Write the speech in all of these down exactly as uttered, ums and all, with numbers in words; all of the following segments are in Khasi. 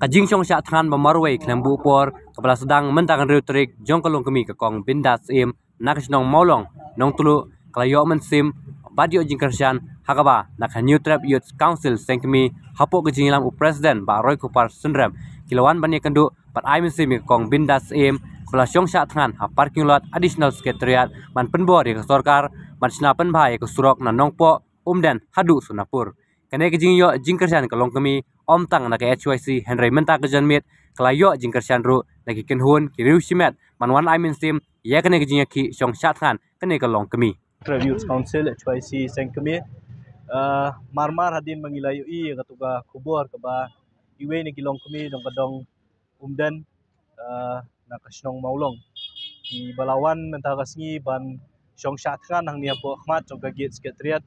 Ka jingshong shah thngan ba marwei khlem buh por kaba la sdang mynta ka hynriew tarik jong ka longkmie ka Kong Bindas Syiem na ka shnong Mawlong, Nongtluh, ka la ïoh mynsiem bad ïoh jingkyrshan ha kaba na ka Hynñiewtrep Youth Council Sengkmie hapoh ka jingïalam u President Bah Roykupar Synrem ki la wan ban ïakynduh bad ai mynsiem ïa ka Kong Bindas Syiem kaba la shong shah thngan ha parking lot Additional Secretariat ban pynbor ïa ka sorkar ban shna pynbha ïa ka surok na Nongpoh, Umden haduh Sonapur. Kane ka jingïoh jingkyrshan ka longkmie ym tang na ka H Y C hynrei mynta ka janmiet ka la ïoh jingkyrshan ruh na ki kynhun ki riew shimet ban wan ai mynsiem ïa kane ka jingïakhih shong shah thngan kane ka longkmie. Hynñiewtrep Youth Council, H Y C Sengkmie. Ah, marmar hadien ba ngi la ïohi ïa katu ka khubor kaba iwei na ki longkmie jong ka dong Umden, ah, na ka shnong Mawlong, kiba la wan mynta ka sngi ban shong shah thngan hangne hapoh khmat jong ka gate Secretariat.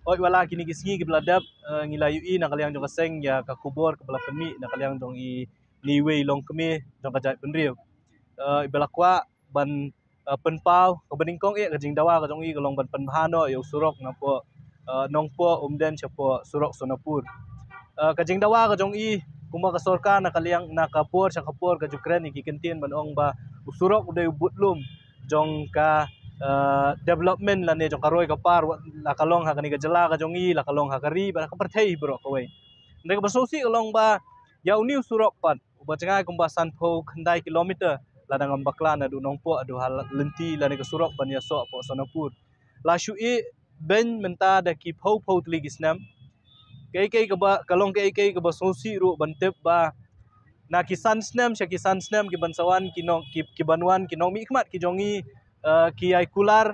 Hooid, wat la kine ki sngi kiba la dep, ah, ngi la ïohi na ka liang jong ka seng ïa ka khubor kaba la pynmih na ka liang jong ine iwei i longkmie jong ka jaitbynriew, ah, iba la kwah ban, ah, pynpaw kaba nyngkong eh ka jingdawa ka jong i ka long ban pynbha noh ïa u surok napoh, ah, Nongpoh Umden shapoh surok Sonapur. Ah, ka jingdawa ka jong i kumba ka sorkar na ka liang, na ka por sha ka por ka ju kren ïa ki kyntien ban ong ba u surok u dei u budlum jong ka, ah, development lane jong ka roi ka par, wat la ka long ha kane ka jylla ka jong i, la ka long ha ka ri bad ha ka pyrthei baroh kawei. Hynrei kaba sngewsih ka long ba ïa une u surok pat uba jngai kumba sanphew khyndai kilometer lada ngam bakla naduh Nongpoh haduh ha lynti lane ka surok ban ïasoh hapoh Sonapur, la shu ïeh beiñ mynta da ki phew phew tylli ki snem. Kaei kaei kaba, ka long kaei kaei kaba sngewsih ruh ban tip ba na ki san snem sha ki san snem ki ban sa wan ki nong, ki, ki ban wan ki nongmihkhmat ki jong i, eh, ki ïai kular,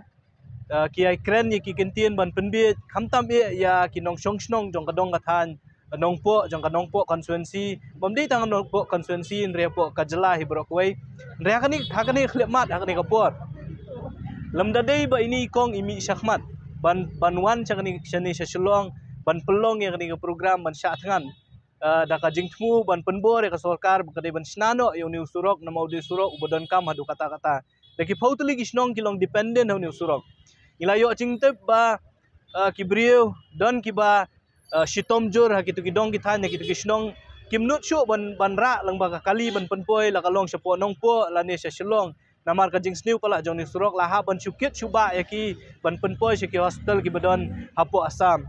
eh, ki ïai kren ïa ki kyntien ban pynbiej, khamtam eh ïa ki nongshong shnong jong ka dong ka thaiñ Nongpoh, jong ka Nongpoh constituency, bym dei tang Nongpoh constituency, hynrei hapoh ka jylla hi baroh kawei. Hynrei ha kane, ha kane ka khyllipmat, ha kane ka por, lymda dei ba ine i kong i mih shakhmat ban, ban wan sha kane, shane sha Shillong ban pynlong ïa kane ka program ban shah thngan, ah, da ka jingthmu ban pynbor ïa ka sorkar ba ka dei ban shna noh ïa une u surok, namar u dei u surok uba donkam haduh katta katta. Da ki phew tylli ki shnong ki long dependent ha une u surok. Ngi la ïoh jingtip ba, ah, ki briew don kiba, ah, shitom jur ha kitu ki dong ki thaiñ, ha kitu ki shnong, kim nud shuh ban, ban rah lyngba ka kali ban pynpoi, la ka long shapoh Nongpoh lane sha Shillong. Namar ka jingsniew palat jong une u surok la hap ban shu kit shu bah ïa ki ban pynpoi sha ki hospital kiba don hapoh Assam.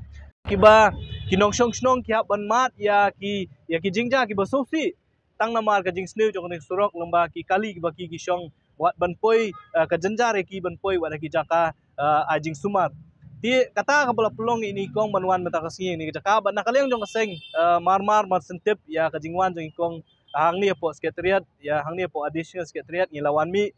Kiba ki nongshong shnong ki hap ban mad ïa ki, ïa ki jingjia kiba sngewsih tang namar ka jingsniew jong une u surok, lyngba ki kali kiba ki, ki shong wat ban poi, eh, ka jynjar ïa ki ban poi wat ha ki jaka, eh, ai jingsumar. Te kata kaba la pynlong ïa ine i kong ban wan mynta ka sngi ïa kane ka jaka, bad na ka liang jong ka seng, eh, marmar mar shen tip ïa ka jingwan jong i kong hangne hapoh Secretariat, ïa hangne hapoh Additional Secretariat ngi la wan mih.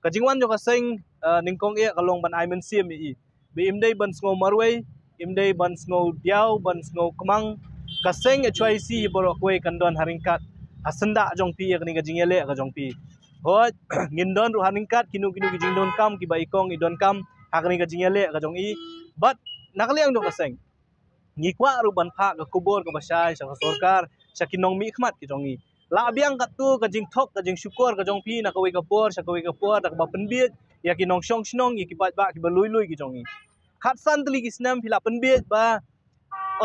Ka jingwan jong ka seng, eh, nyngkong eh ka long ban ai mynsiem ïa i ba im dei ban sngew marwei, im dei ban sngew diaw, ban sngew kmang. Ka seng H Y C baroh kawei kan don ha ryngkat ha syndah jong phi ïa kane ka jingïaleh ka jong phi. Hooid, ngin don ruh ha ryngkat kino kino ki jingdonkam kiba i kong i donkam ha kane ka jingïaleh ka jong i. Bad na ka liang jong ka seng ngi kwah ruh ban phah ka khubor kaba shai sha ka sorkar, sha ki nongmihkhmat ki jong i. Lah biang katto ka jingthok ka jingshukor ka jong phi na kawei ka por sha kawei ka por da kaba pynbiej ïa ki nongshong shnong, ïa ki paidbah kiba lui lui ki jong i. Khatsan tylli ki snem phi la pynbiej ba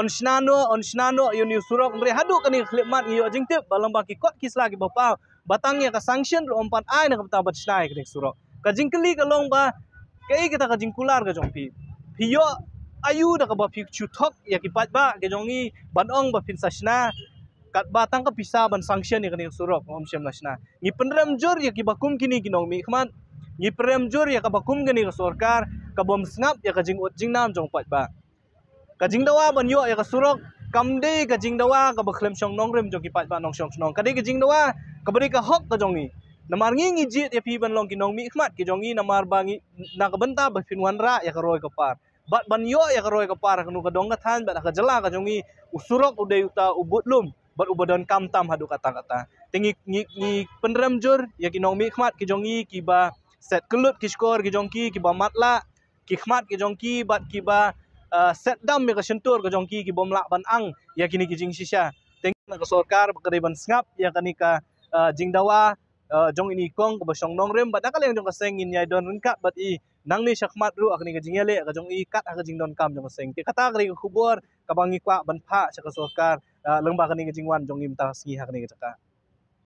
yn shna noh, yn shna noh ïa une u surok, hynrei haduh kane ka khyllipmat ngi ïoh jingtip ba lyngba ki kot ki sla kiba paw ba tang ïa ka sanction ruh ym pat ai na ka bynta ban shna ïa kane ka surok. Ka jingkylli ka long ba kaei kata ka jingkular ka jong phi? Phi ïoh aïu da kaba phi shu thok ïa ki paidbah ki jong i ban ong ba phin sa shna katba tang ka pisa ban sanction ïa kane ka surok ym shym la shna? Ngi pynrem jur ïa kiba kum kine ki nongmihkhmat, ngi pynrem jur ïa kaba kum kane ka sorkar kabym sngap ïa ka jingud jingnam jong paidbah. Ka jingdawa ban ïoh ïa ka surok kam dei ka jingdawa kaba khlem shong nongrim jong ki paidbah nongshong shnong. Ka dei ka jingdawa kaba dei ka hok ka jong i. Namar ngi ngi jied ïa phi ban long ki nongmihkhmat ki jong i namar ba ngi na ka bynta ba phin wanrah ïa ka roi ka par. Bad ban ïoh ïa ka roi ka par ha kano ka dong ka thaiñ bad ha ka jylla ka jong i, u surok u dei uta u budlum bad uba donkam tam haduh katta katta. Te ngi, ngi, ngi pynrem jur ïa ki nongmihkhmat ki jong i kiba set kyllut ki shkor ki jong ki, kiba matlah ki khmat ki jong ki bad kiba, ah, set dam ïa ka shyntur ka jong ki, kibym lah ban ang ïa kine ki jingshisha. Te ngi na ka sorkar ba ka dei ban sngap ïa kane ka, ah, jingdawa, ah, jong ine i kong kaba shong nongrim bad na ka liang jong ka seng ngin ïai don ryngkat bad i nangne shakhmat ruh ha kane ka jingïaleh ka jong i kat ha ka jingdonkam jong ka seng. Te kata ka dei ka khubor kaba ngi kwah ban phah sha ka sorkar, ah, lyngba kane ka jingwan jong ngi mynta ka sngi ha kane ka jaka.